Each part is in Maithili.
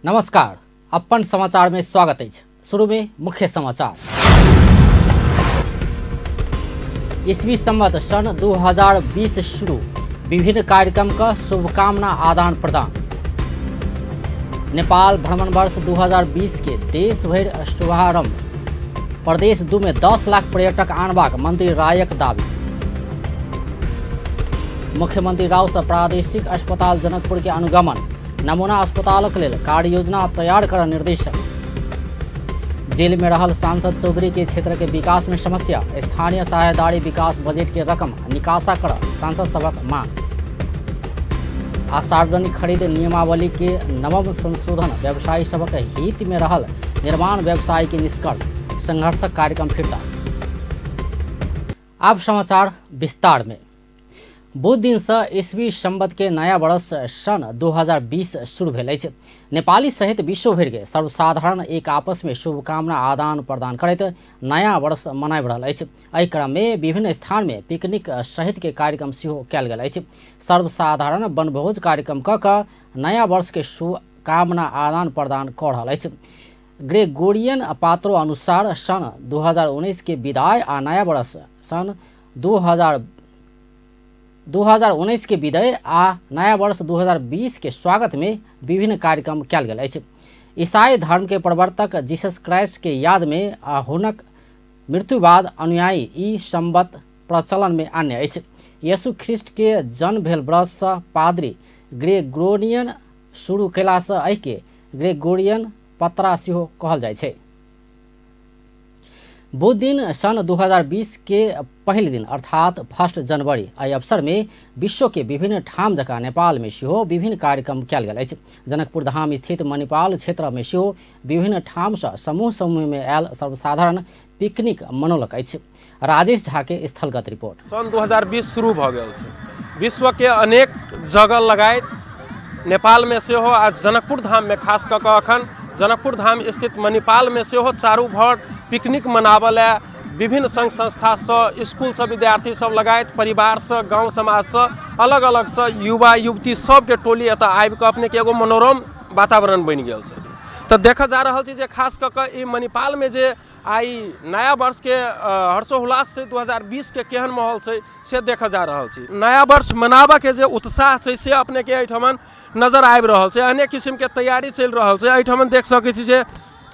नमस्कार, अपन समाचार में स्वागत है। शुरू में मुख्य समाचार। ईस्वी संवत सन 2020 शुरू, विभिन्न कार्यक्रम का शुभकामना आदान प्रदान। नेपाल भ्रमण वर्ष 2020 के देश भर शुभारंभ। प्रदेश 2 में 10 लाख पर्यटक आनबाक मंत्री रायक दावी। मुख्यमंत्री राव से प्रादेशिक अस्पताल जनकपुर के अनुगमन, नमूना अस्पतालक लेल कार्य योजना तैयार कर निर्देशन। जेल में रहल सांसद चौधरी के क्षेत्र के विकास में समस्या, स्थानीय साझेदारी विकास बजट के रकम निकासा कर सांसद सभक मांग। आ सार्वजनिक खरीद नियमावली के नवम संशोधन व्यवसायी सभक हित में रहल निर्माण व्यवसायी के निष्कर्ष, संघर्षक कार्यक्रम फिरता। अब समाचार विस्तार में। बुध दिन से ईस्वी संवत के नया वर्ष सन 2020 शुरू भेल अछि। नेपाली सहित विश्वभरि के सर्वसाधारण एक आपस में शुभकामना आदान प्रदान करैत नया वर्ष मनाबि रहल अछि। एहि क्रम में विभिन्न स्थान में पिकनिक सहित के कार्यक्रम सेहो कयल गेल अछि। सर्वसाधारण वनभोज कार्यक्रम क कऽ नया वर्ष के शुभकामना आदान प्रदान कऽ रहल अछि। ग्रेगोरियन पात्रो अनुसार सन 2019 के विदाई आ नया वर्ष सन 2019 के विदाई आ नया वर्ष 2020 के स्वागत में विभिन्न कार्यक्रम कयल गेल अछि। ईसाई धर्म के प्रवर्तक जीसस क्राइस्ट के याद में आ हुनक मृत्यु बाद अनुयायी ई संवत प्रचलन में आन्य अछि। यीशु ख्रिस्ट के जन्म भेल वर्ष से पादरी ग्रेगोरियन शुरू कयलासँ एहिके ग्रेगोरियन पत्रा सेहो कहल जाइ छै। बुध दिन सन 2020 के पहिल दिन अर्थात 1 जनवरी एहि अवसर में विश्व के विभिन्न ठाम जकाँ नेपाल में सेहो विभिन्न कार्यक्रम कयल गेल अछि। जनकपुर धाम स्थित मणिपाल क्षेत्र में सेहो विभिन्न ठाम से समूह समूह में आयल सर्वसाधारण पिकनिक मनौलक अछि। राजेश झा के स्थलगत रिपोर्ट। सन 2020 शुरू भऽ गेल छै। विश्व के अनेक जगह लगायत नेपाल में सेहो आ जनकपुर धाम में खास कऽ कऽ अखन जनकपुर धाम स्थित मणिपाल में सेहो चारू भर पिकनिक मनाबऽ लए विभिन्न संघ संस्थासँ, स्कूलसँ विद्यार्थी सब लगायत परिवारसँ, गाँव समाजसँ, अलग अलगसँ युवा युवती सबके टोली एतऽ आबिकऽ अपनेके एगो मनोरम वातावरण बनि गेल छै। तऽ देखऽ जा रहल छी जे खास कऽ कऽ ई मणिपालमे जे आइ नया वर्षके हर्षोल्लास छै, 2020 के केहन माहौल छै से देखऽ जा रहल छी। नया वर्ष मनाबऽके जे उत्साह छै से अपनेके एहिठमन नजर आबि रहल छै। अनेक किसिमके तैयारी चलि रहल छै। एहिठमन देख सकै छी जे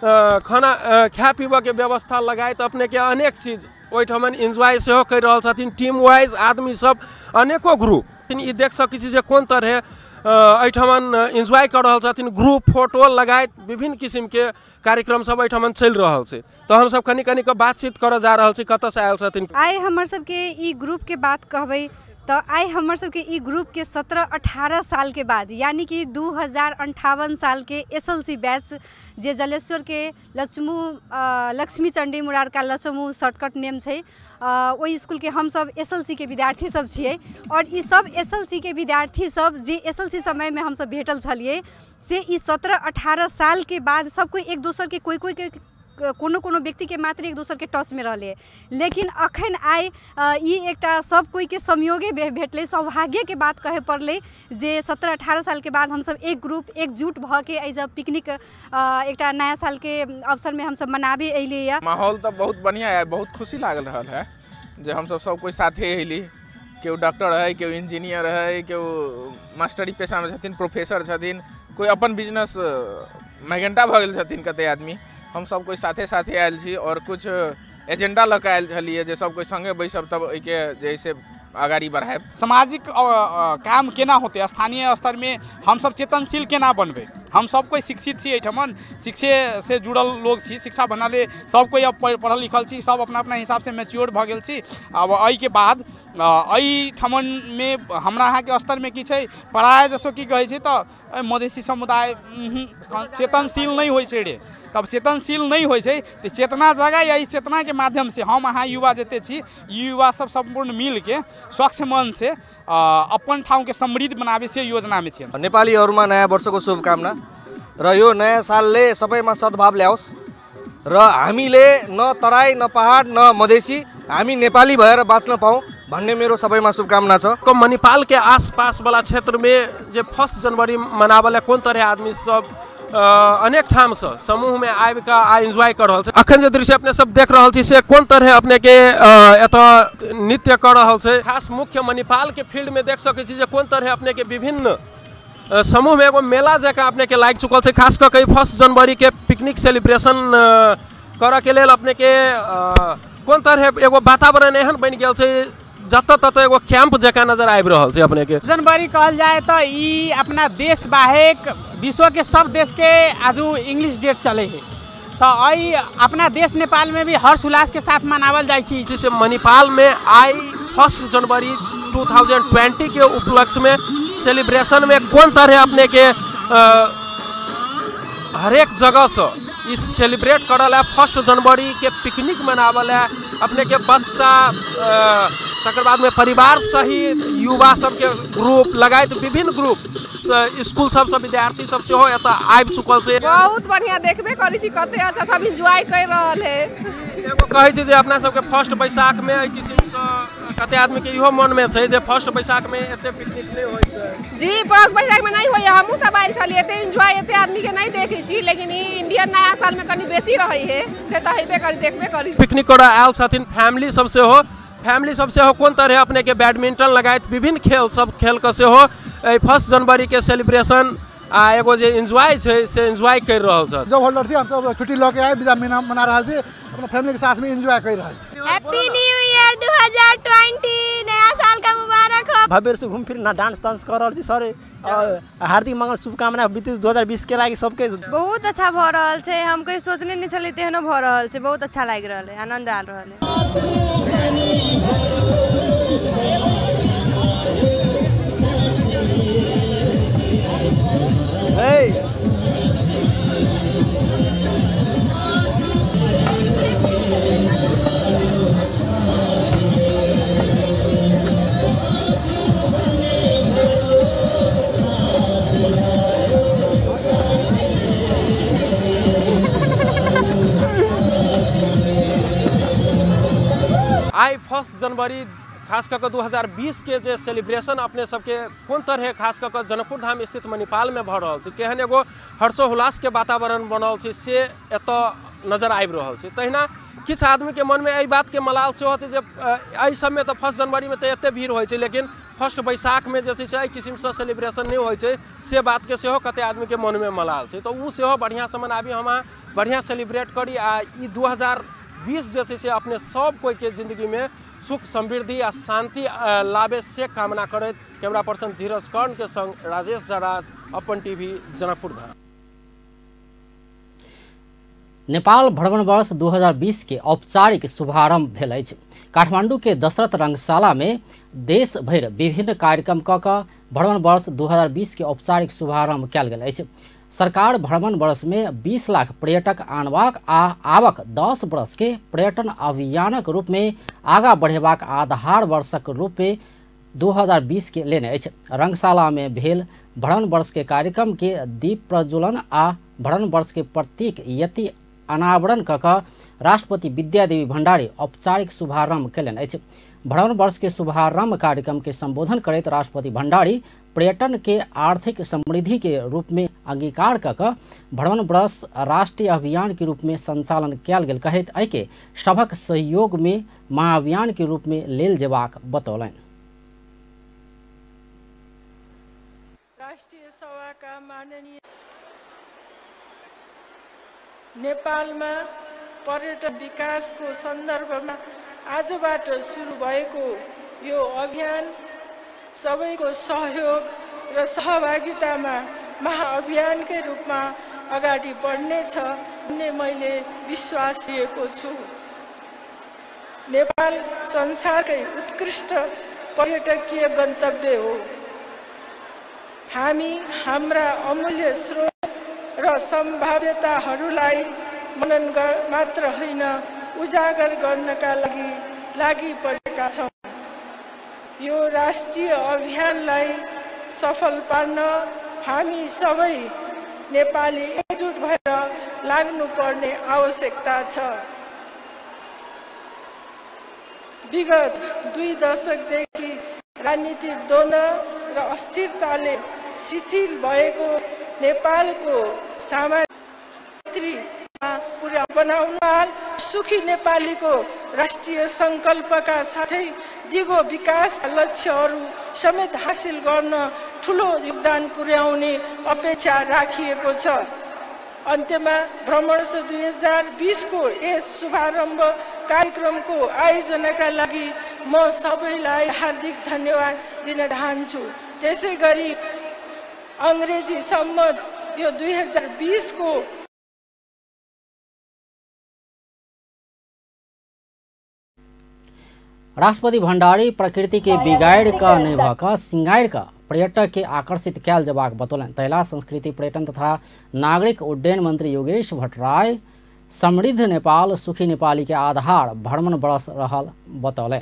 खाना खाय पीबऽके व्यवस्था लगायत अपनेके अनेक चीज ओहिठमन एन्जॉय सेहो करि रहल छथिन। टीम वाइज आदमी सब अनेको ग्रुप ई देख सकै छी जे कोन तरहे एहिठमन एन्जॉय कऽ रहल छथिन। ग्रुप फोटो लगायत विभिन्न किसिमके कार्यक्रम सब एहिठमन चलि रहल छै। तऽ हमसब कनि कनि कऽ बातचीत करऽ जा रहल छी कतऽसँ आयल छथिन। आइ हमर सबके ई ग्रुपके बात कहबै तऽ आइ हमर सबके ई ग्रुपके 17-18 सालके बाद यानी कि 2058 सालके SLC batch जे जलेश्वरके लक्ष्मी चण्डी मुरारका लक्ष्मू शॉर्टकट नेम छै, ओहि स्कूलके हमसब SLC के विद्यार्थी सब छियै। और ई सब SLC के विद्यार्थी सब जे SLC समयमे हमसब भेटल छलियै से ई 17-18 सालके बाद सब कोइ एक दोसरके कोइ कोइ के कोनो कोनो व्यक्तिके मात्र एक दोसरके टचमे रहलै। लेकिन अखन आइ ई एकटा सब कोइके संयोगे भेटलै, सौभाग्यके बात कहै पड़लै जे 17-18 सालके बाद हमसब एक ग्रुप एकजुट भऽ के एहि जब पिकनिक एकटा नया सालके अवसरमे हमसब मनाबे अयलियै। माहौल तऽ बहुत बढ़िआँ है, बहुत खुशी लागल रहल है जे हमसब सब कोइ साथे अयली। केओ डॉक्टर है, केओ इंजीनियर है, केओ मास्टरी पेशामे छथिन, प्रोफेसर छथिन, कोइ अपन बिजनेस मैगेंटा भऽ गेल छथिन कते आदमी। हम सब कोइ साथे साथे आयल छी और कुछ एजेंडा लऽ कऽ आयल छलियै जे सब कोइ संगे बैसब तब एहिके जे से अगाड़ी बढ़ायब। सामाजिक काम केना होतै, स्थानीय स्तरमे हमसब चेतनशील केना बनबै। हम सब कोइ शिक्षित छी, एहिठमन शिक्षे से जुड़ल लोग छी, शिक्षा बनाले सब कोइ अब पढ़ल लिखल छी, सब अपना अपना हिसाबसँ मैच्योर भऽ गेल छी। आब एहिके बाद एहिठमनमे हमरा अहाँके स्तरमे की छै, प्रायः जसो की कहै छै तऽ मधेसी समुदाय चेतनशील नहि होइ छै रे। तब चेतनशील नहि होइ छै तऽ चेतना जगाय, एहि चेतनाके माध्यमसँ हम अहाँ युवा जते छी युवा सब सम्पूर्ण मिलके स्वच्छ मनसँ अपन ठाउँके समृद्ध बनाबै से योजनामे छी। नेपालीहरूमा नयाँ वर्षको शुभकामना र यो नयाँ सालले सबैमा सद्भाव ल्याओस् र हामीले न तराई न पहाड न मधेसी हामी नेपाली भएर बाँच्न पाऊँ भन्ने मेरो सबैमा शुभकामना छ। मणिपाल के आसपास वाला क्षेत्र में जे 1 जनवरी मनाबऽ कोन तरह आदमी सब अनेक ठामसँ समूहमे आबि कऽ आ एन्जॉय कऽ रहल छै। अखन जे दृश्य अपने सब देख रहल छी से कोन तरहे अपने के एतऽ नृत्य कऽ रहल छै। खास मुख्य मणिपाल के फील्ड में देख सकै छी जे कोन तरहे अपने के विभिन्न समूह में एगो मेला जकाँ अपने के लागि चुकल छै। खास कऽ के 1 जनवरी के पिकनिक सेलिब्रेशन करऽ के लेल अपने के कोन तरहे एगो वातावरण एहन बनि गेल छै जतऽ ततऽ एगो कैंप जकाँ नजर आबि रहल छै अपने के। जनवरी कहल जाए तो ई अपना देश बाहेक विश्व के सब देश के आजू इंग्लिश डेट चले है, तो अई अपना देश नेपाल में भी हर्ष उल्लास के साथ मनावल जाइ छै। जैसे मणिपाल में आई 1 जनवरी 2020 के उपलक्ष्य में सेलिब्रेशन में कोन तरह अपने के हरेक जगह से इस सेलिब्रेट करल है, 1 जनवरी के पिकनिक मनावल है अपने के बच्चा, तकर बाद में परिवार सहित युवा सबके ग्रुप लगायत विभिन्न ग्रुप स्कूल सबसँ विद्यार्थी सब सेहो एतऽ आबि चुकल छै। बहुत बढ़िया देखबे करै छी कते अच्छा सब एंजॉय कर रहल है। एगो कहै छै जे अपना सबके 1 बैसाख में एहि किसिमसँ कते आदमी के इहो मन में छै जे 1 बैसाख में एते पिकनिक नहि होइ छै। जी 1 बैसाख में नहीं होइए, हमहूँ सब आयल छलियै, एते एंजॉय एते आदमी के नहीं देखै छी, लेकिन ई इंडियन नया साल में कनि बेसी रहै है से तऽ हेबे करी, देखबे करी। पिकनिक करऽ आयल छथिन फैमिली सब सेहो, फैमिली सब सेहो कोन तरह अपने के बैडमिंटन लगायत विभिन्न खेल सब खेल के सेहो 1 जनवरी के सेलिब्रेशन आ एगो जे एंजॉय छै से एंजॉय कर रहल छै। जब होल्डर थी हम तो छुट्टी लऽ के आए विदा महीना मना रहल छी, अपना फैमिली के साथ में एंजॉय कर रहल छी। हैप्पी न्यू ईयर 2020, नया साल का मुबारक हो। भव्य से घूम फिर ना डांस तांस कर रहल छी सर, हार्दिक मंगल शुभकामना बीते 2020 के लागि सबके। बहुत अच्छा भऽ रहल छै, हम कहीं सोचने नहीं छलियै तेहनो भऽ रहल छै, बहुत अच्छा लागि रहल है, आनंद आबि रहल है। आई 1 जनवरी खास कऽ 2020 के जे सेलिब्रेशन अपने सबके कोन तरह खास कऽ जनकपुर धाम स्थित मणिपाल में भऽ रहल छै, केहन एगो हर्षोल्लास के वातावरण बनल छै से एतऽ नजर आबि रहल छै। तहिना किछु आदमीके मनमे एहि बातके मलाल सेहो छै जे एहि सबमे तऽ 1 जनवरीमे तऽ एते भीड़ होइ छै, लेकिन 1 बैसाखमे जे छै से एहि किसिमसँ सेलिब्रेशन नहि होइ छै, से बातके सेहो कते आदमीके मनमे मलाल छै। तऽ ओ सेहो बढ़िआँसँ मनाबी, हम अहाँ बढ़िआँ सेलिब्रेट करी आ ई 2020 जे छै से अपने सब कोई के जिंदगी में सुख समृद्धि आ शांति लाबे से कामना करैत कैमरा पर्सन धीरज कर्ण के संग राजेश जराज, अपन टीवी, जनकपुर धाम। नेपाल भ्रमण वर्ष 2020 के औपचारिक शुभारंभ भेल अछि। काठमांडू के दशरथ रंगशाला में देश भरि विभिन्न कार्यक्रम कऽ कऽ भ्रमण वर्ष 2020 के औपचारिक शुभारंभ कयल गेल अछि। सरकार भ्रमण वर्ष में 20 लाख पर्यटक आनबाक आ आवक 10 वर्ष के पर्यटन अभियानक रूप में आगा बढ़ेबाक आधार वर्षक रूप में 2020 के लेने अछि। रंगशाला में भेल भ्रमण वर्ष के कार्यक्रम के दीप प्रज्वलन आ भ्रमण वर्ष के प्रतीक यति अनावरण कऽ कऽ राष्ट्रपति विद्यादेवी भण्डारी औपचारिक शुभारंभ कयलनि अछि। भ्रमण वर्ष के शुभारंभ कार्यक्रम के संबोधन करैत राष्ट्रपति भण्डारी पर्यटन के आर्थिक समृद्धि के रूप में अंगीकार कऽ कऽ भ्रमण वर्ष राष्ट्रीय अभियान के रूप में संचालन कयल गेल कहैत एहिके सभक सहयोग में महाअभियान के रूप में लेल जेबाक बतौलनि। राष्ट्रिय सभाका माननीय नेपालमा पर्यटन विकासको सन्दर्भमा आजबाट सुरु भएको यो अभियान सबैको सहयोग र सहभागितामा महाअभियानकै रूपमा अगाडि बढ्नेछ भन्ने मैले विश्वास लिएको छु। नेपाल संसारकै उत्कृष्ट पर्यटकीय गन्तव्य हो। हामी हाम्रा अमूल्य स्रोत र सम्भाव्यताहरूलाई मनन मात्र होइन उजागर गर्नका लागि लागि परेका छौँ। यो राष्ट्रिय अभियानलाई सफल पार्न हामी सबै नेपाली एकजुट भएर लाग्नुपर्ने आवश्यकता छ। विगत 2 दशकदेखि राजनीतिक द्वन्द्व र अस्थिरताले शिथिल भएको नेपालको सामाजिक पुरा बनाउन सुखी नेपालीको राष्ट्रिय संकल्पका साथै दिगो विकास लक्ष्यहरू समेत हासिल गर्न ठूलो योगदान पुर्याउने अपेक्षा राखिएको छ। अन्त्यमा भ्रमण 2020 को यस शुभारम्भ कार्यक्रमको आयोजनाका लागि म सबैलाई हार्दिक धन्यवाद दिन चाहन्छु। त्यसैगरी अङ्ग्रेजी सम्मत यो 2020 को राष्ट्रपति भण्डारी प्रकृति के बिगाड़ का नहीं भक सिंगार का पर्यटक के आकर्षित कैल जबाक बतौलनि। तहिला संस्कृति पर्यटन तथा नागरिक उड्डयन मंत्री योगेश भट्टराई समृद्ध नेपाल सुखी नेपाली के आधार भ्रमण बरस रहल बतौलनि।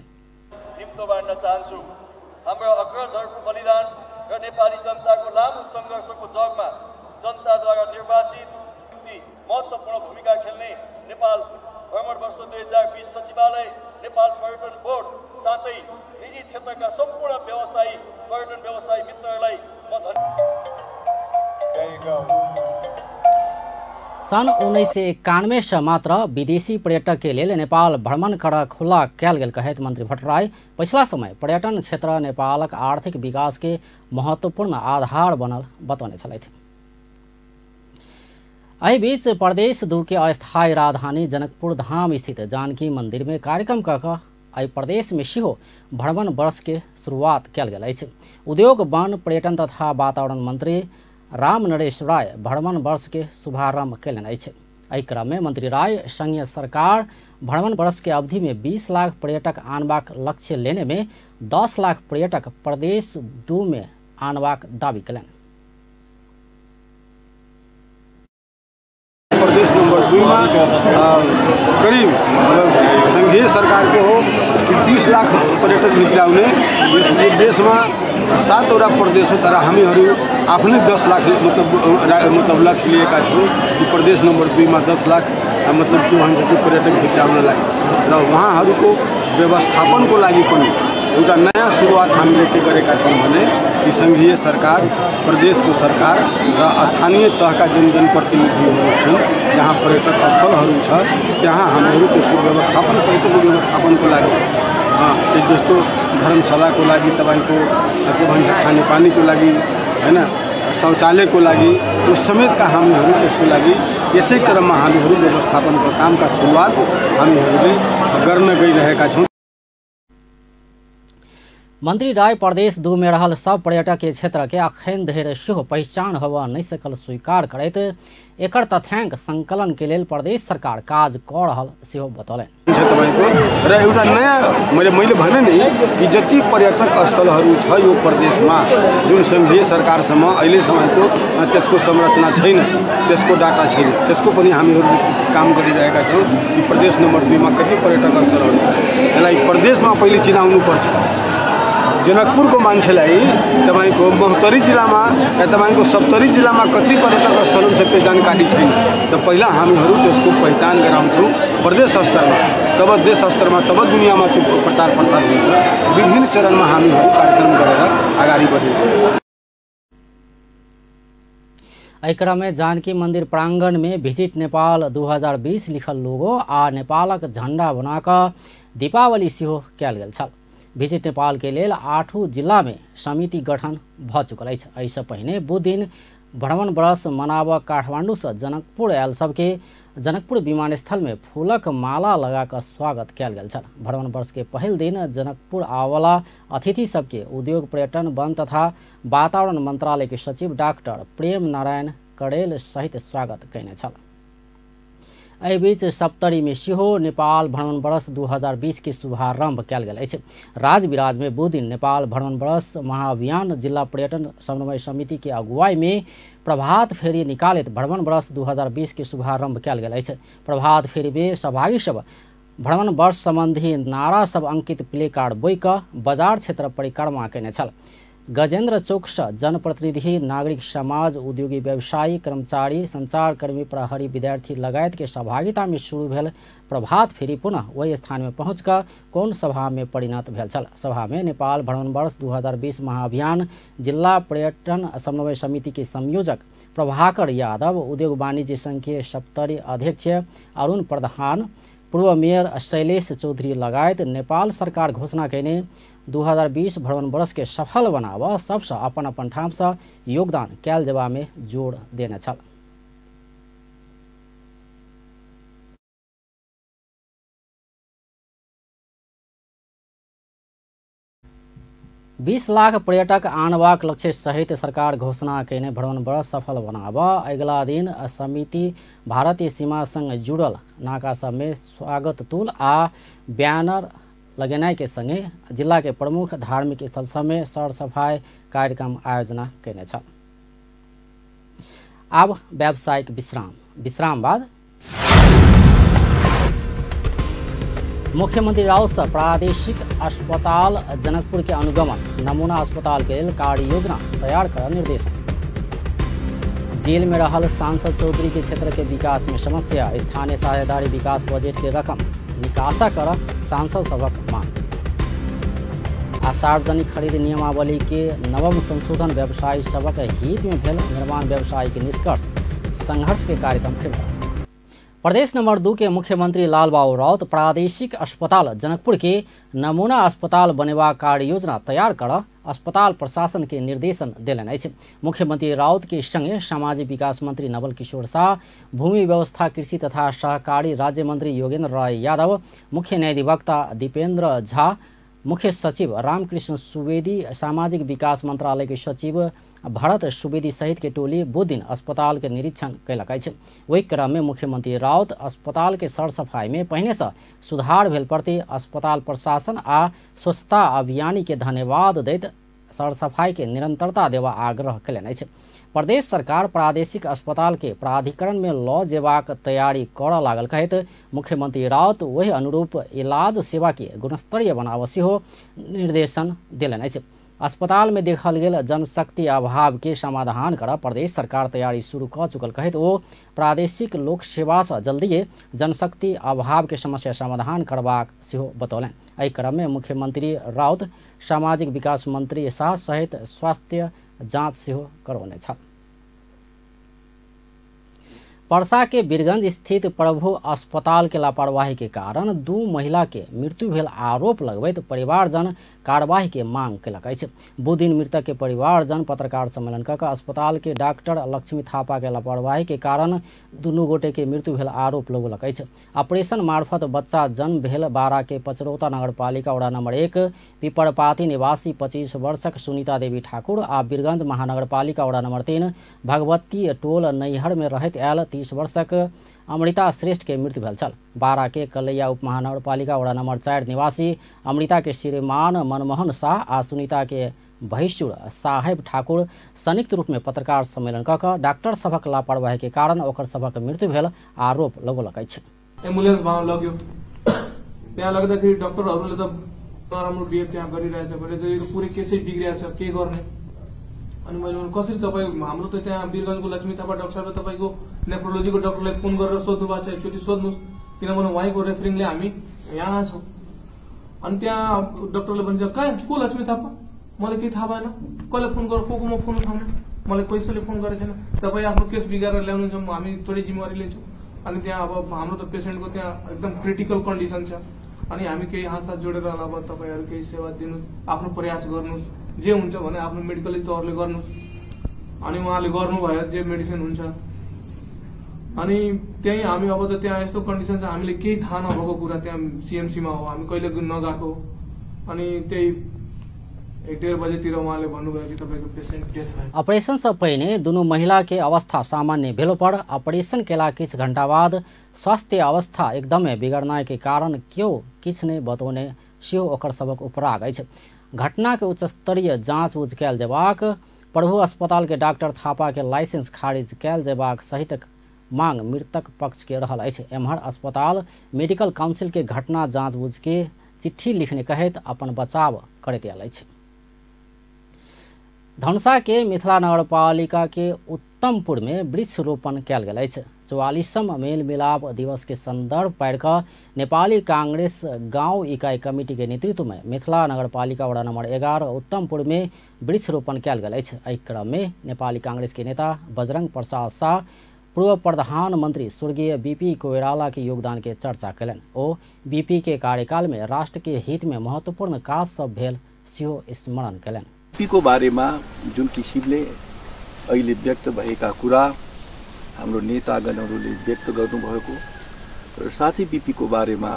निम्तो बाँड्न चाहन्छु। हाम्रो अग्रजहरूको बलिदान र नेपाली जनताको लामो सङ्घर्षको जगमा जनताद्वारा निर्वाचित महत्त्वपूर्ण भूमिका खेल्ने नेपाल भ्रमण वर्ष 2020 सचिवालय, नेपाल पर्यटन बोर्ड साथै निजी क्षेत्रका सम्पूर्ण व्यवसायी पर्यटन व्यवसायी मित्रहरूलाई म धन्यवाद। सन् 1991 से मात्र विदेशी पर्यटक के लेल नेपाल भ्रमण कर खुला कैल गेल कहैत मंत्री भट्टराई पछिला समय पर्यटन क्षेत्र नेपालक आर्थिक विकास के महत्वपूर्ण आधार बनल बतौने छलथि। एहि बीच प्रदेश 2 के अस्थायी राजधानी जनकपुर धाम स्थित जानकी मंदिर में कार्यक्रम कऽ एहि प्रदेश में सेहो भ्रमण वर्ष के शुरुआत कैल गेल अछि। उद्योग वन पर्यटन तथा वातावरण मंत्री राम नरेश राय भ्रमण वर्ष के शुभारंभ कयलनि अछि। एहि क्रम में मंत्री राय संघीय सरकार भ्रमण वर्ष के अवधि में 20 लाख पर्यटक आनबाक लक्ष्य लेने में 10 लाख पर्यटक प्रदेश 2 में आनबाक दावी कयलनि। प्रदेश नंबर 2 में करीब संघीय सरकार के हो कि 20 लाख पर्यटक भित्र आउने देश में 7वटा प्रदेश हो, तर हामीहरू आफ्नै 10 लाख मतलब लक्ष्य लिएका छौँ कि प्रदेश नंबर 2 में 10 लाख मतलब के भन्छ कि पर्यटक भित्र आउनलाई र उहाँहरूको व्यवस्थापनको लागि पनि एउटा नयाँ सुरुवात हामीले के गरेका छौँ भने कि सङ्घीय सरकार, प्रदेशको सरकार र स्थानीय तहका जुन जनप्रतिनिधिहरू छन्, जहाँ पर्यटक स्थलहरू छ त्यहाँ हामीहरू त्यसको व्यवस्थापन, पर्यटकको व्यवस्थापनको लागि जस्तो धर्मशालाको लागि, तपाईँको के भन्छ खानेपानीको लागि, हैन शौचालयको लागि, उस समेतका हामीहरू त्यसको लागि यसै क्रममा हामीहरू व्यवस्थापनको कामका सुरुवात हामीहरूले गर्न गइरहेका छौँ। मंत्री राय प्रदेश 2 में रहल सब पर्यटक के क्षेत्र के अखन धरि सेहो पहिचान होबय नहि सकल स्वीकार करैत एकर तथ्यांक संकलन के लेल प्रदेश सरकार काज कऽ रहल सेहो बतौलनि। तपाईँको र एउटा नयाँ मैले भने नि कि जति पर्यटक स्थलहरू छ यो प्रदेशमा जुन सङ्घीय सरकारसम्म अहिलेसम्मको त्यसको संरचना छैन, त्यसको डाटा छैन, त्यसको पनि हामीहरू काम गरिरहेका छौँ कि प्रदेश नम्बर 2 मा कति पर्यटक स्थलहरू छ, यसलाई प्रदेशमा पहिले चिनाउनुपर्छ। जनकपुरको मान्छेलाई तपाईँको महोत्तरी जिल्लामा या तपाईँको सप्तरी जिल्लामा कति पर्यटक स्थलहरू छ त्यो जानकारी छैन, त पहिला हामीहरू त्यसको पहिचान गराउँछौँ प्रदेश स्तरमा, तब देश स्तरमा, तब दुनियाँमा त्यो प्रचार प्रसार हुन्छ। विभिन्न चरणमा हामीहरू कार्यक्रम गरेर अगाडि बढिरहेका छौँ। एहि क्रम में जानकी मंदिर प्रांगण में विजिट नेपाल 2020 लिखल लोगो आ नेपालक झंडा बनाकऽ दीपावली सेहो कयल गेल छल। विजिट नेपाल के लेल 8 जिला में समिति गठन भ चुकल अछि। एहिसँ पहिने बुध दिन भ्रमण वर्ष मनाबऽ काठमांडू से जनकपुर आयल सबके जनकपुर विमानस्थल में फूलक माला लगा कऽ स्वागत कयल गेल छल। भ्रमण वर्ष के पहिल दिन जनकपुर आवला अतिथि सबके उद्योग पर्यटन वन तथा वातावरण मंत्रालय के सचिव डॉक्टर प्रेम नारायण कड़ेल सहित स्वागत कयने छल। एहि बीच सप्तरी में सेहो नेपाल भ्रमण वर्ष 2020 के शुभारंभ कयल गेल अछि। राजविराज में बुध दिन नेपाल भ्रमण वर्ष महाअभियान जिला पर्यटन समन्वय समिति के अगुवाई में प्रभात फेरी निकालित भ्रमण वर्ष 2020 के शुभारंभ कयल गेल अछि। प्रभात फेरी में सहभागी सब भ्रमण वर्ष संबंधी नारा सब अंकित प्ले कार्ड बोइ कऽ बाजार क्षेत्र परिक्रमा कयने छल। गजेन्द्र चौक से जनप्रतिनिधि, नागरिक समाज, उद्योगी, व्यवसायी, कर्मचारी, संचारकर्मी, प्रहरी, विद्यार्थी लगायत के सहभागिता में शुरू भेल प्रभात फेरी पुनः ओहि स्थान में पहुँच कऽ कोन सभा में परिणत भेल छल। सभा में नेपाल भ्रमण वर्ष 2020 महाअभियान जिला पर्यटन समन्वय समिति के संयोजक प्रभाकर यादव, उद्योग वाणिज्य संघ के सप्तरी अध्यक्ष अरुण प्रधान, पूर्व मेयर शैलेश चौधरी लगायत नेपाल सरकार घोषणा कयने 2020 भ्रमण वर्ष के सफल बनाव सबसँ अपन अपन ठामसँ योगदान कयल जेबा में जोड़ देने छल। बीस लाख पर्यटक आनबाक लक्ष्य सहित सरकार घोषणा कयने भ्रमण वर्ष सफल बनाब अगिला दिन समिति भारतीय सीमा संग जुड़ल नाका सबमे स्वागत तुल आ बैनर लगेनाइ के संगे जिला के प्रमुख धार्मिक स्थल सबमे सरसफाई कार्यक्रम आयोजना कयने छल। आब व्यावसायिक विश्राम, विश्राम बाद मुख्यमंत्री राउत से प्रादेशिक अस्पताल जनकपुर के अनुगमन, नमूना अस्पताल के लेल कार्य योजना तैयार कर निर्देशन। जेल में रहल सांसद चौधरी के क्षेत्र के विकास में समस्या, स्थानीय साझेदारी विकास बजट के रकम निकासा कर सांसद सभक मांग। आ सार्वजनिक खरीद नियमावली के नवम संशोधन व्यवसायी सबक हित में भेल निर्माण व्यवसायी के निष्कर्ष, संघर्ष के कार्यक्रम फिरता। प्रदेश नंबर 2 के मुख्यमंत्री लालबाबू राउत प्रादेशिक अस्पताल जनकपुर के नमूना अस्पताल बनेबाक कार्य योजना तैयार कर अस्पताल प्रशासन के निर्देशन देलनि अछि। मुख्यमंत्री राउत के संगे सामाजिक विकास मंत्री नवल किशोर शाह, भूमि व्यवस्था कृषि तथा सहकारी राज्य मंत्री योगेंद्र राय यादव, मुख्य न्यायाधिवक्ता दीपेंद्र झा, मुख्य सचिव रामकृष्ण सुवेदी, सामाजिक विकास मंत्रालय के सचिव भरत सुवेदी सहित के टोली बुध दिन अस्पताल के निरीक्षण कयलक अछि। ओहि क्रम में मुख्यमंत्री राउत अस्पताल के सरसफाई में पहिने से सुधार भेल प्रति अस्पताल प्रशासन आ स्वच्छता अभियानी के धन्यवाद दैत सरसफाई के निरंतरता देवा आग्रह कयलनि अछि। प्रदेश सरकार प्रादेशिक अस्पताल के प्राधिकरण में लऽ जेबाक तैयारी करऽ लागल कहैत मुख्यमंत्री राउत ओहि अनुरूप इलाज सेवा के गुणस्तरीय बनाबऽ सेहो निर्देशन देलनि अछि। अस्पताल में देखल गेल जनशक्ति अभाव के समाधान कर प्रदेश सरकार तैयारी शुरू कऽ चुकल कहैत ओ प्रादेशिक लोक सेवा से जल्दिए जनशक्ति अभाव के समस्या समाधान करबाक सेहो बतौलनि। एहि क्रम में मुख्यमंत्री राउत सामाजिक विकास मंत्री शाह सहित स्वास्थ्य जाँच सेहो करौने छल। परसा के बीरगंज स्थित प्रभु अस्पताल के लापरवाही के कारण 2 महिला के मृत्यु भेल आरोप लगबैत परिवारजन कार्यवाही के मांग कयलक अछि। बुध दिन मृतक के परिवारजन पत्रकार सम्मेलन कऽ अस्पताल के डॉक्टर लक्ष्मी थापा के लापरवाही के कारण दुनू गोटे के मृत्यु भेल आरोप लगौलक अछि। ऑपरेशन मार्फत बच्चा जन्म भेल बारा के पचरौता नगरपालिका वडा नंबर 1 पिपरपाती निवासी 25 वर्षक सुनीता देवी ठाकुर आ बीरगंज महानगरपालिका वडा नंबर 3 भगवती टोल नैहर में रहैत आयल 30 वर्षक अमृता श्रेष्ठ के मृत्यु भेल छल। बारा के कलैया उप महानगरपालिका वडा नंबर 4 निवासी अमृता के श्रीमान मनमोहन शाह आ सुनीता के भैसुर साहेब ठाकुर संयुक्त रूप में पत्रकार सम्मेलन कऽ कऽ डॉक्टर सभक लापरवाही के कारण ओकर सभक मृत्यु भेल आरोप लगौलक अछि। एम्बुलेन्स लग्यो, त्यहाँ लग्दाखेरि डाक्टरहरूले त नराम्रो बिहेभ त्यहाँ गरिरहेछ भने त यो पुरै केसै बिग्रिरहेछ, के गर्ने? अनि मैले भने कसरी तपाईँ हाम्रो त त्यहाँ वीरगञ्जको लक्ष्मी थापा डाक्टर साहबले तपाईँको नेफ्रोलोजीको डाक्टरलाई फोन गरेर सोध्नु भएको छ, एकचोटि सोध्नुहोस्, किनभने उहाँको रेफरिङले हामी यहाँ छौँ। अनि त्यहाँ डाक्टरले भन्छ कहाँ को लक्ष्मी थापा, मलाई केही थाहा भएन, कसले फोन गर, को कोमा फोन उठाउने, मलाई कसैले फोन गरेको छैन, तपाईँ आफ्नो केस बिगारेर ल्याउनुहुन्छ, हामी थोरै जिम्मेवारी लिन्छौँ। अनि त्यहाँ अब हाम्रो त पेसेन्टको त्यहाँ एकदम क्रिटिकल कन्डिसन छ, अनि हामी केही हात साथ जोडेर अब तपाईँहरू केही सेवा दिनुहोस्, आफ्नो प्रयास गर्नुहोस्, जे हुन्छ भने आफ्नो मेडिकली तौरले गर्नुहोस्। अनि उहाँले गर्नुभयो जे मेडिसिन हुन्छ। अनि त्यही हामी अब त त्यहाँ यस्तो कन्डिसन छ, हामीले केही थाहा नभएको कुरा त्यहाँ सिएमसीमा हो, हामी कहिले नगएको। अनि त्यही 1-1.5 बजेतिर उहाँले भन्नुभयो कि तपाईँको पेसेन्ट डेथ भयो। ऑपरेशन से पहिने दुनू महिला के अवस्था सामान्य भेलो पर ऑपरेशन केला किछु घंटा बाद स्वास्थ्य अवस्था एकदमै बिगड़नाय के कारण केओ किछु नहि बतौने सेहो ओकर सभक उपराग अछि। घटना के उच्च स्तरीय जांच बुझ कयल जेबाक, प्रभु अस्पताल के डॉक्टर थापा के लाइसेंस खारिज कयल जेबाक सहित मांग मृतक पक्ष के रहल अछि। एम्हर अस्पताल मेडिकल काउंसिल के घटना जांच बुझ के चिट्ठी लिखने कहैत अपन बचाव करैत आयल अछि। धनुषा के मिथिला नगरपालिका के उत्तमपुर में वृक्ष रोपण कयल गेल अछि। 44म मेल मिलाप दिवस के संदर्भ पारि कऽ नेपाली कांग्रेस गांव इकाई कमिटी के नेतृत्व में मिथिला नगरपालिका वडा नंबर 11 उत्तमपुर में वृक्ष रोपण कयल गेल अछि। एहि क्रम में नेपाली कांग्रेस के नेता बजरंग प्रसाद शाह पूर्व प्रधानमंत्री स्वर्गीय बीपी कोइराला के योगदान के चर्चा कयलनि। ओ बीपी के कार्यकाल में राष्ट्र के हित में महत्वपूर्ण काज सब भेल सेहो स्मरण कयलनि। बीपी को बारेमा जुन किसिमले अहिले व्यक्त भएका कुरा हाम्रो नेतागणहरूले व्यक्त गर्नुभएको र साथै बीपी को बारेमा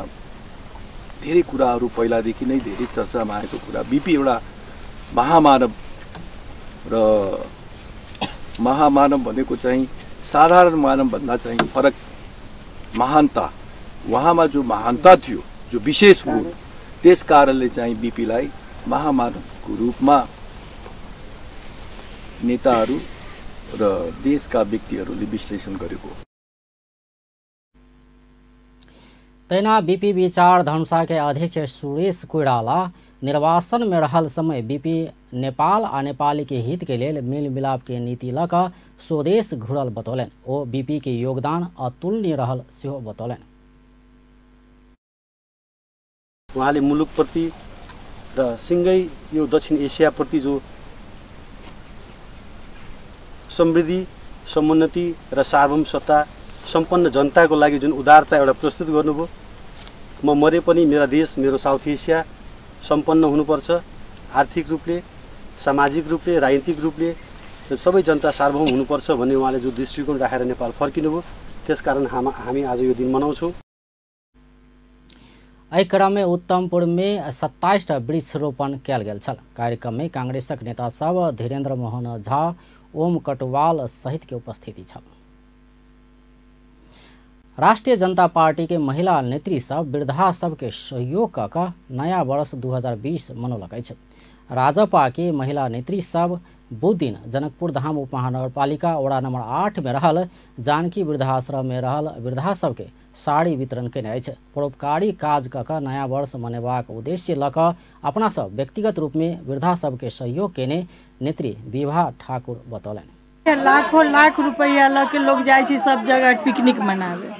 धेरै कुराहरू पहिलादेखि नै धेरै चर्चामा आएको कुरा, बीपी एउटा महामानव र महामानव भनेको चाहिँ साधारण मानवभन्दा चाहिँ फरक महानता, उहाँमा जो महानता थियो, जो विशेष गुण, त्यस कारणले चाहिँ बीपीलाई महामानवको रूपमा नेताहरू र देशका व्यक्तिहरूले विश्लेषण गरेको। तहिना बीपी विचार धनुषा के अध्यक्ष सुरेश कोइराला निर्वासन में रहल समय बीपी नेपाल आ नेपाली के हित के लेल मेल मिलाप के नीति लऽ कऽ स्वदेश घुरल बतौलनि। ओ बीपी के योगदान अतुलनीय रहल सेहो बतौलनि। उहाँले मुलुकप्रति र सँगै यो दक्षिण एसियाप्रति जो समृद्धि, समुन्नति र सार्वभौम सत्ता सम्पन्न जनताको लागि जुन उदारता एउटा प्रस्तुत गर्नुभयो, म मरे पनि मेरा देश, मेरो साउथ एसिया सम्पन्न हुनुपर्छ, आर्थिक रूपले, सामाजिक रूपले, राजनीतिक रूपले र सबै जनता सार्वभौम हुनुपर्छ भन्ने उहाँले जो दृष्टिकोण राखेर नेपाल फर्किनुभयो, त्यसकारण हामी आज यो दिन मनाउँछौँ। एहि क्रम में उत्तमपुर में 27 टा वृक्षरोपण कयल गेल छल। कार्यक्रम में कांग्रेसक नेता सब धीरेन्द्र मोहन झा, ओम कटवाल सहित के उपस्थिति छल। राष्ट्रीय जनता पार्टी के महिला नेत्री सब वृद्धा सबके सहयोग कऽ कऽ नया वर्ष 2020 मनौलक अछि। राजपा के महिला नेत्री सब बुध दिन जनकपुर धाम उपमहानगरपालिका वडा नंबर 8 में रहल जानकी वृद्धाश्रम में रहल वृद्धा सबके साड़ी वितरण केने अछि। परोपकारी काज कऽ कऽ नया वर्ष मनेबाक उद्देश्य लऽ कऽ अपना सब व्यक्तिगत रूप में वृद्धा सबके सहयोग केने नेत्री विभा ठाकुर बतौलनि। लाखों लाख रुपया लऽ के लोग जाइ छै सब जगह पिकनिक मनावे,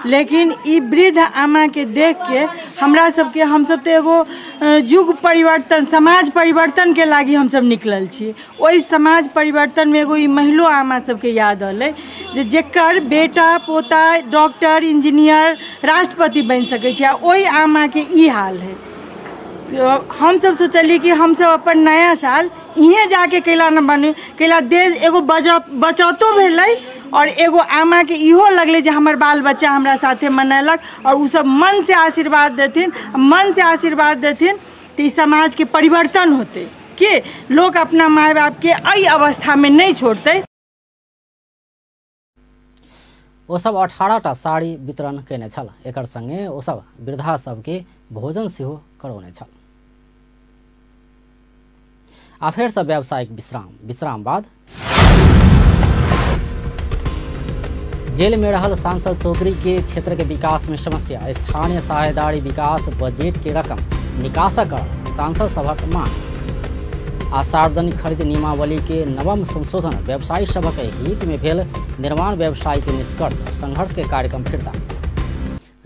लेकिन ई वृद्ध आमा के देख के हमरा सबके, हमसब तऽ एगो युग परिवर्तन, समाज परिवर्तन के लागि हमसब निकलल छी। ओहि समाज परिवर्तन में एगो ई महिलो आमा सबके याद अलै जे जेकर बेटा पोता डॉक्टर, इंजीनियर, राष्ट्रपति बनि सकै छै, आ ओहि आमा के ई हाल है। हमसब सोचलिए कि हमसब अपन नया साल इहें जाके कैला न बने, कैला देश एगो बचतो भेलै और एगो आमा के इहो लगलै जे हमर बाल बच्चा हमरा साथे मनेलक और उ सब मन से आशीर्वाद देथिन, मन से आशीर्वाद देथिन तऽ ई समाज के परिवर्तन होतै कि लोग अपना माय बाप के एहि अवस्था में नहीं छोड़तै। ओ सब 18 टा साड़ी वितरण केने छल। एकर संगे ओ सब वृद्धा सबके भोजन सेहो करौने छल। आ फेर से व्यावसायिक विश्राम बाद जेल में रहल सांसद चौधरी के क्षेत्र के विकास में समस्या, स्थानीय साझेदारी विकास बजट के रकम निकासा कर सांसद सभक मांग। आ सार्वजनिक खरीद नियमावली के नवम संशोधन व्यवसायी सभक हित में भेल निर्माण व्यवसायी के निष्कर्ष, संघर्ष के कार्यक्रम फिरता।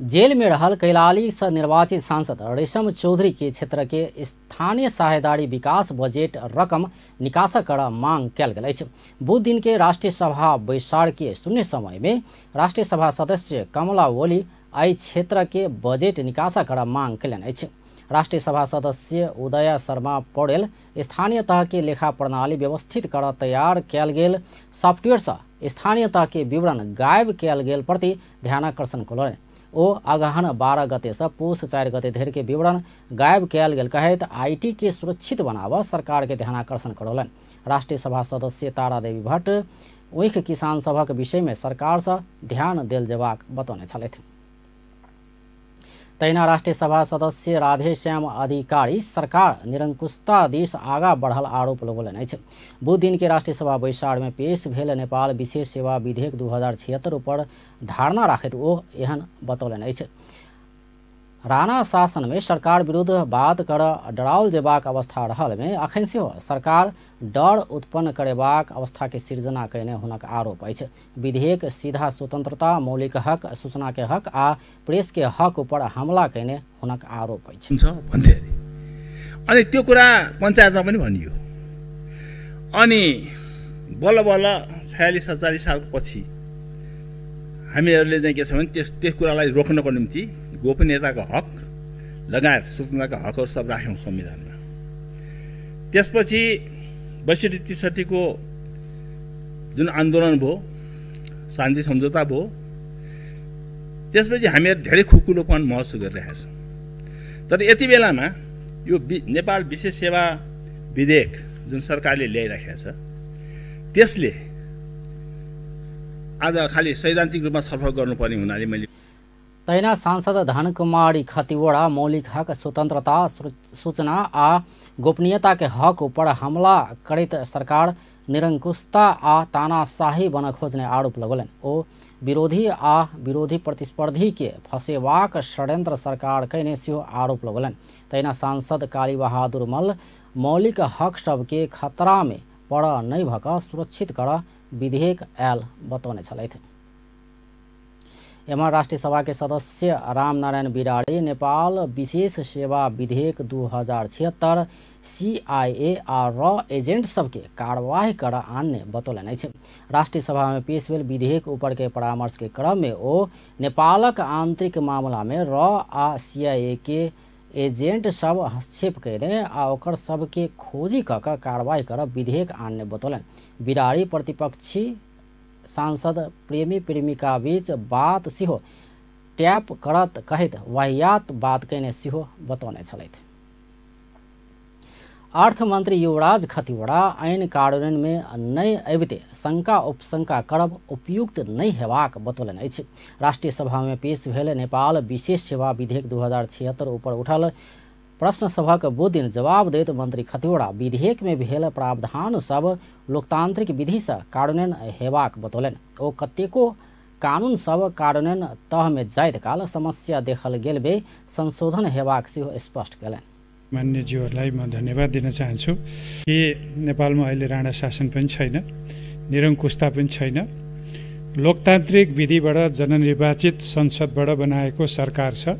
जेल में रहल कैलाली से निर्वाचित सांसद रेशम चौधरी के क्षेत्र के स्थानीय साझेदारी विकास बजट रकम निकासा कर मांग कयल गेल अछि। बुध दिन के राष्ट्रीय सभा बैसार के शून्य समय में राष्ट्रीय सभा सदस्य कमला ओली एहि क्षेत्र के बजट निकासा कर मांग कयलनि अछि। राष्ट्रीय सभा सदस्य उदय शर्मा पौडेल स्थानीय तह के लेखा प्रणाली व्यवस्थित कर तैयार कयल गेल सॉफ्टवेयर से स्थानीय तह के विवरण गायब कयल गेल प्रति ध्यानाकर्षण कयलनि। ओ अगहन 12 गते से पुष 4 गते धरि के विवरण गायब कयल गेल कहैत IT के सुरक्षित बनाबऽ सरकार के ध्यानाकर्षण करौलनि। राष्ट्रीय सभा सदस्य तारा देवी भट्ट ऊख किसान सभक विषय में सरकार से ध्यान देल जेबाक बतौने छलथि। तहिना राष्ट्रीय सभा सदस्य राधेश्याम अधिकारी सरकार निरंकुशता दिस आगा बढ़ल आरोप लगौलनि अछि। बुध दिन के राष्ट्रीय सभा बैसार में पेश भेल नेपाल विशेष सेवा विधेयक 2076 ऊपर धारणा राखैत ओ एहन बतौलनि अछि। राणा शासन में सरकार विरुद्ध बात कर डराओल जेबाक अवस्था रहल में अखन सेहो सरकार डर उत्पन्न करेबाक अवस्था के सिर्जना कयने हुनक आरोप अछि। विधेयक सीधा स्वतंत्रता, मौलिक हक, सूचना के हक आ प्रेस के हक ऊपर हमला कयने हुनक आरोप अछि। भन्थे अरे। अनि त्यो कुरा पञ्चायतमा पनि भनियो। अनि बल्ल बल्ल 46-47 सालको पछि हामीहरूले चाहिँ के छ भने त्यस कुरालाई रोक्नको निम्ति गोपनीयताको हक लगायत सूचनाका हकहरू सब राख्यौँ संविधानमा। त्यसपछि 62-63 को जुन आन्दोलन भयो, शान्ति सम्झौता भयो, त्यसपछि हामीहरू धेरै खुकुलोपन महसुस गरिरहेका छौँ। तर यति बेलामा यो नेपाल विशेष सेवा विधेयक जुन सरकारले ल्याइराखेको छ त्यसले आज खालि सैद्धान्तिक रूपमा छलफल गर्नुपर्ने हुनाले मैले तहिना सांसद धनकुमारी खतिवड़ा मौलिक हक, स्वतंत्रता, सूचना आ गोपनीयता के हक ऊपर हमला करैत सरकार निरंकुशता आ तानाशाही बन खोजने आरोप लगौलनि। ओ विरोधी आ विरोधी प्रतिस्पर्धी के फसेबाक षड्यंत्र सरकार कयने सेहो आरोप लगौलनि। तहिना सांसद कालीबहादुर मल्ल मौलिक हक सबके खतरा में पड़ नहि भऽ कऽ सुरक्षित कर विधेयक आयल बतौने छलथि। एम्हर राष्ट्रिय सभा के सदस्य रामनारायण बिराड़ी नेपाल विशेष सेवा विधेयक 2076 सीआईए आ रॉ एजेंट सबके कार्यवाही कर आन्य बतौलनि अछि। राष्ट्रिय सभा में पेश भेल विधेयक ऊपर के परामर्श के क्रम में ओ नेपालक आंतरिक मामला में रॉ आ सीआईए के एजेंट सब हस्तक्षेप कयने आ ओकर सबके खोजी कऽ कऽ कार्रवाई कर विधेयक आन्य बतौलनि। बिराड़ी प्रतिपक्षी सांसद प्रेमी प्रेमिका बीच बात सेहो टैप करत कहैत वाहियात बात कयने सेहो बतौने छलथि। अर्थमंत्री युवराज खतिवड़ा ऐन कार्यान्वयन में नहि अबिते शंका उपशंका करब उपयुक्त नहि हेबाक बतौलनि अछि। राष्ट्रिय सभा में पेश भेल नेपाल विशेष सेवा विधेयक 2076 ऊपर उठल प्रश्न सभक बुधदिन जवाब दैत मंत्री खतिवड़ा विधेयक में भेल प्रावधान सब लोकतांत्रिक विधि से कार्यान्वयन हेबाक बतौलनि। ओ कतेको कानून सब कार्यान्वयन तह में जाइत काल समस्या देखल गेल बे संशोधन हेबाक सेहो स्पष्ट कयलनि। मान्यज्यूहरूलाई म धन्यवाद दिन चाहन्छु कि नेपालमा अहिले राणा शासन पनि छैन, निरङ्कुशता पनि छैन, लोकतान्त्रिक विधिबाट जननिर्वाचित संसदबाट बनाएको सरकार छ।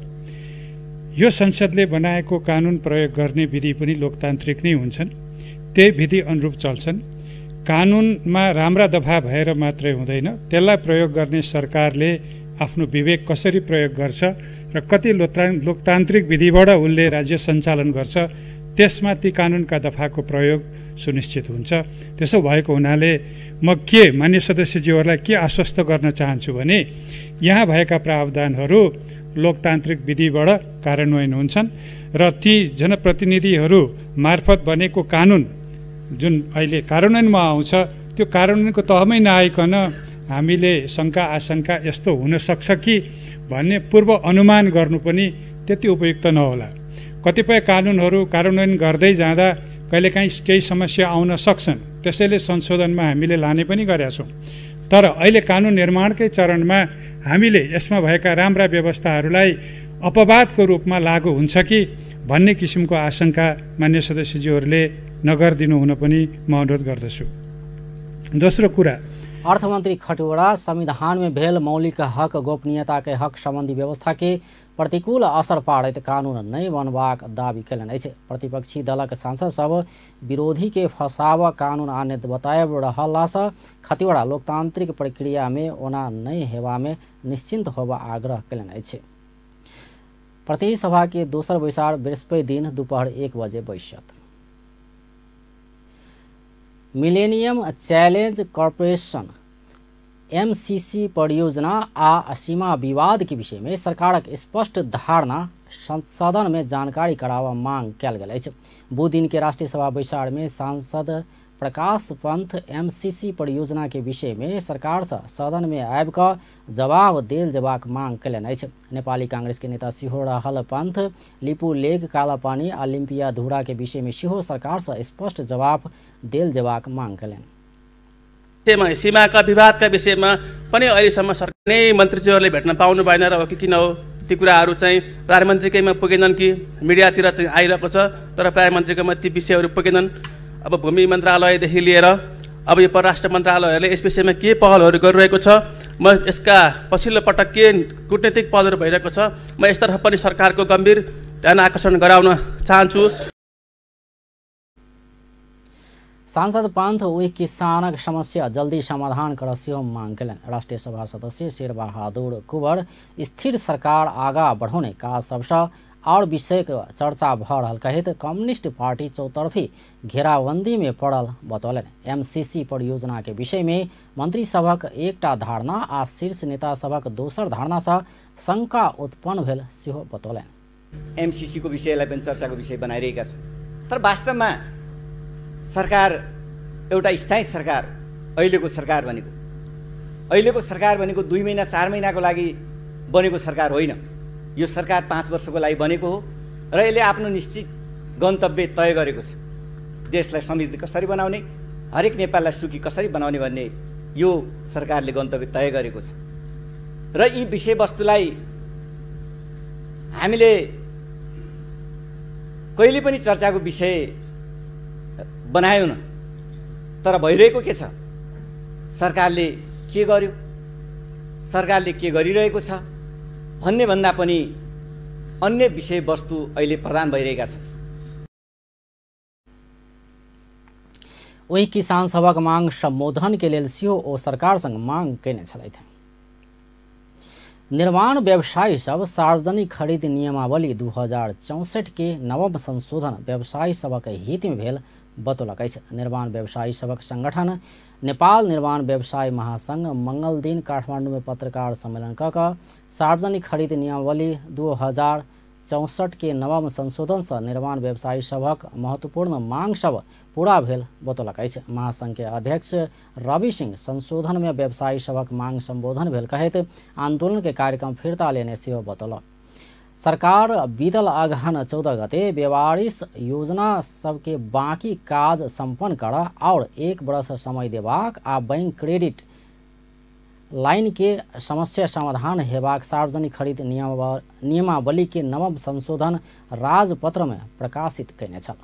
यो संसदले बनाएको कानुन प्रयोग गर्ने विधि पनि लोकतान्त्रिक नै हुन्छन्, त्यही विधि अनुरूप चल्छन्। कानुनमा राम्रा दफा भएर मात्रै हुँदैन, त्यसलाई प्रयोग गर्ने सरकारले आफ्नो विवेक कसरी प्रयोग गर्छ र कति लोकतान्त्रिक विधिबाट उसले राज्य सञ्चालन गर्छ त्यसमा ती कानुनका दफाको प्रयोग सुनिश्चित हुन्छ। त्यसो भएको हुनाले म के मान्य सदस्यज्यूहरूलाई के आश्वस्त गर्न चाहन्छु भने यहाँ भएका प्रावधानहरू लोकतान्त्रिक विधिबाट कार्यान्वयन हुन्छन् र ती जनप्रतिनिधिहरू मार्फत बनेको कानुन जुन अहिले कार्यान्वयनमा आउँछ त्यो कार्यान्वयनको तहमै नआइकन हामीले शङ्का आशंका यस्तो हुन सक्छ कि भन्ने पूर्व अनुमान गर्नु पनि त्यति उपयुक्त नहोला। कतिपय कानुनहरू कार्यान्वयन गर्दै जाँदा कहिलेकाहीँ केही समस्या आउन सक्छन्, त्यसैले संशोधनमा हामीले लाने पनि गरेका छौँ। तर अहिले कानुन निर्माणकै चरणमा हामीले यसमा भएका राम्रा व्यवस्थाहरूलाई अपवादको रूपमा लागू हुन्छ कि भन्ने किसिमको आशंका मान्य सदस्यज्यूहरूले नगरिदिनु हुन पनि म अनुरोध गर्दछु। दोस्रो कुरा, अर्थमंत्री खतिवड़ा संविधान में भेल मौलिक हक, गोपनीयता के हक संबंधी व्यवस्था के प्रतिकूल असर पाड़ैत कानून नहि बनबाक दावी कयलनि अछि। प्रतिपक्षी दलक सांसद सब विरोधी के फसाव कानून आने बतायब रहलासँ खतिवड़ा लोकतांत्रिक प्रक्रिया में ओना नहि हेबा में निश्चिंत होबा आग्रह कयलनि अछि। प्रतिनिधि सभा के दोसर बैसार बृहस्पति दिन दोपहर 1 बजे बैसत। मिलेनियम चैलेंज कॉर्पोरेशन एमसीसी परियोजना आ सीमा विवाद के विषय में सरकारक स्पष्ट धारणा सदन में जानकारी करावा मांग कयल गेल अछि। बुध दिन के राष्ट्रीय सभा बैसार में सांसद प्रकाश पंत एमसीसी परियोजना के विषय में सरकार से सदन में आबि कऽ जवाब देल जेबाक मांग कयलनि अछि। नेपाली कांग्रेस के नेता सेहो रहल पंत लिपु लेग, कालापानी आ लिम्पियाधुरा के विषय में सेहो सरकार से स्पष्ट जवाब देल जेबाक मांग कयलनि। सीमाका विवादका विषयमा पनि अहिलेसम्म सरकार नै मन्त्रीज्यूहरूले भेट्न पाउनु भएन र हो कि किन हो? ती कुराहरू चाहिँ प्रधानमन्त्रीकैमा पुगेनन् कि मिडियातिर चाहिँ आइरहेको छ, तर प्रधानमन्त्रीकोमा ती विषयहरू पुगेनन्। अब भूमि मन्त्रालयदेखि लिएर अब यो परराष्ट्र मन्त्रालयहरूले यस विषयमा के पहलहरू गरिरहेको छ, म यसका पछिल्लो पटक के कूटनीतिक पहलहरू भइरहेको छ, म यसतर्फ पनि सरकारको गम्भीर ध्यान आकर्षण गराउन चाहन्छु। सांसद पंथ ओहि किसानक समस्या जल्दी समाधान कर सेहो मांग केलनि। राष्ट्रिय सभा सदस्य शेरबहादुर कुंवर स्थिर सरकार आगा बढ़ौने काज सबसँ और विषयक चर्चा भ रहल कहैत कम्युनिस्ट पार्टी चौतर्फी घेराबंदी में पड़ल बतौलनि। एमसीसी परियोजना के विषय में मंत्री सभक एकटा धारणा आ शीर्ष नेता सभक दोसर धारणा सँ शंका उत्पन्न भेल सेहो बतौलनि। एमसीसी को विषयलाई पनि चर्चाको विषय बनाइरहेका छौँ, तर वास्तवमा सरकार एउटा स्थायी सरकार अहिलेको सरकार भनेको 2 महिना 4 महिनाको लागि बनेको सरकार होइन। यो सरकार 5 वर्षको लागि बनेको हो र यसले आफ्नो निश्चित गन्तव्य तय गरेको छ। देशलाई समृद्ध कसरी बनाउने, हरेक नेपाललाई सुखी कसरी बनाउने भन्ने यो सरकारले गन्तव्य तय गरेको छ। र यी विषयवस्तुलाई हामीले कहिले पनि चर्चाको विषय बनाएनौँ, तर भइरहेको के छ, सरकारले के गर्यो, सरकारले के गरिरहेको छ भन्ने भन्दा पनि अन्य विषयवस्तु अहिले प्रधान भइरहेका छन्। ओहि किसान सभक मांग सम्बोधन के लेल सेहो ओ सरकार संग मांग केने छलथि। निर्माण व्यवसायी सब सार्वजनिक खरीद नियमावली 2064 के नवम संशोधन व्यवसायी सभक हित में भेल बतौलक अछि। निर्माण व्यवसायी सभक संगठन नेपाल निर्माण व्यवसाय महासंघ मंगल दिन काठमाडौँ में पत्रकार सम्मेलन क सार्वजनिक खरीद नियमावली 2064 के नवम संशोधन से निर्माण व्यवसायी सभक महत्वपूर्ण मांग सब पूरा भेल बतौलक अछि। महासंघ के अध्यक्ष रवि सिंह संशोधन में व्यवसायी सभक मांग संबोधन भेल कहैत आंदोलन के कार्यक्रम फिर्ता लेने सेहो बतौलक। सरकार बीतल अगहन 14 गते बेवारिस योजना सबके बाकी काज सम्पन्न कर और 1 वर्ष समय देबाक आ बैंक क्रेडिट लाइन के समस्या समाधान हेबाक सार्वजनिक खरीद नियमावली के नवम संशोधन राजपत्र में प्रकाशित कयने छल।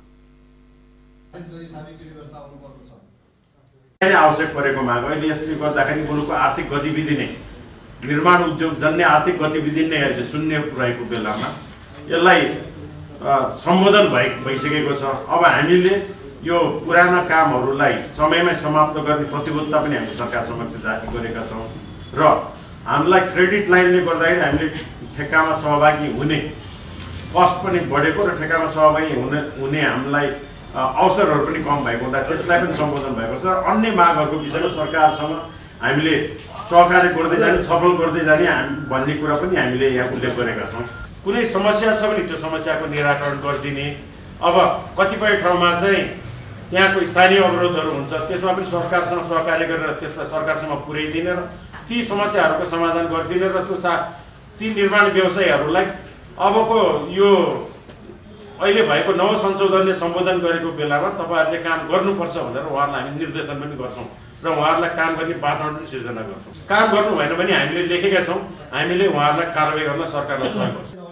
आवश्यक परेको माग अहिले यसले गर्दाखेरि मुलुकको आर्थिक गतिविधि नै निर्माण उद्योग जन्य आर्थिक गतिविधि नै अहिले शून्य रहेको बेलामा यसलाई सम्बोधन भइसकेको छ। अब हामीले यो पुराना कामहरूलाई समयमै समाप्त गर्ने प्रतिबद्धता पनि हामी सरकार समक्ष जारी गरेका छौँ र हामीलाई क्रेडिट लाइनले गर्दाखेरि हामीले ठेक्कामा सहभागी हुने कस्ट पनि बढेको र ठेक्कामा सहभागी हुने हामीलाई अवसरहरू पनि कम भएको हुँदा त्यसलाई पनि सम्बोधन भएको छ। अन्य मागहरूको विषयमा सरकारसँग हामीले सहकार्य गर्दै जाने, छलफल गर्दै जाने भन्ने कुरा पनि हामीले यहाँ उल्लेख गरेका छौँ। कुनै समस्या छ भने त्यो समस्याको निराकरण गरिदिने। अब कतिपय ठाउँमा चाहिँ त्यहाँको स्थानीय अवरोधहरू हुन्छ, त्यसमा पनि सरकारसँग सहकार्य गरेर त्यसलाई सरकारसम्म पुर्याइदिने र ती समस्याहरूको समाधान गरिदिने र त्यो ती निर्माण व्यवसायीहरूलाई अबको यो अहिले भएको नव संशोधनले सम्बोधन गरेको बेलामा तपाईँहरूले काम गर्नुपर्छ भनेर उहाँहरूलाई हामी निर्देशन पनि गर्छौँ र उहाँहरूलाई काम गर्ने वातावरण पनि सिर्जना गर्छौँ। काम गर्नु भएन भने हामीले लेखेका छौँ, हामीले उहाँहरूलाई कारवाही गर्न सरकारलाई सहयोग गर्छौँ।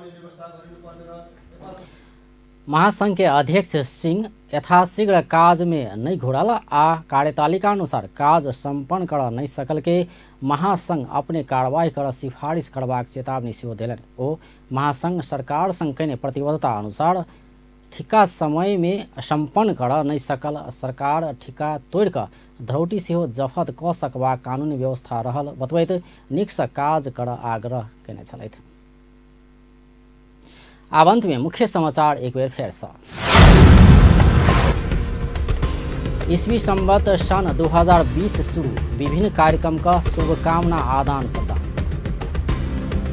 महासंघ के अध्यक्ष सिंह यथाशीघ्र काज में नहीं घुरल आ कार्यतालिका अनुसार काज सम्पन्न कर नहीं सकल के महासंघ अपने कार्रवाई कर सिफारिश करबाक चेतावनी सेहो देलनि। ओ महासंघ सरकार संग कयने प्रतिबद्धता अनुसार ठिका समय में सम्पन्न कर नहीं सकल सरकार ठिका तोड़ि कऽ धरौटी सेहो जफत कऽ सकबाक कानूनी व्यवस्था रहल बतबैत नीकसँ काज कर आग्रह कयने छलथि। आब अंत में मुख्य समाचार एक बेर फेर से। ईस्वी संवत सन 2020 शुरू, विभिन्न कार्यक्रम का शुभकामना आदान प्रदान।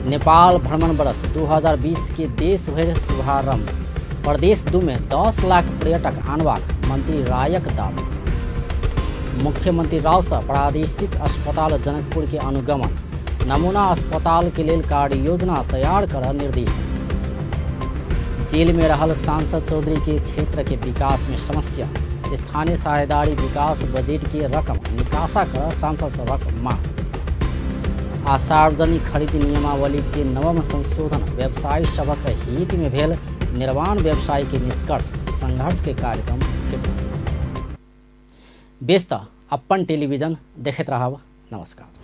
नेपाल भ्रमण वर्ष 2020 के देश भर शुभारंभ, प्रदेश 2 में 10 लाख पर्यटक आनबाक मंत्री रायक दावा। मुख्यमंत्री राव से प्रादेशिक अस्पताल जनकपुर के अनुगमन, नमूना अस्पताल के लेल कार्य योजना तैयार कर निर्देश। जेल में रहल सांसद चौधरी के क्षेत्र के विकास में समस्या, स्थानीय साझेदारी विकास बजट के रकम निकासा कर सांसद सभक मांग। आ सार्वजनिक खरीद नियमावली के नवम संशोधन व्यवसायी सभक हित में भेल निर्माण व्यवसायी के निष्कर्ष संघर्ष के कार्यक्रम के व्यस्त अपन टेलीविजन देखैत रहब। नमस्कार।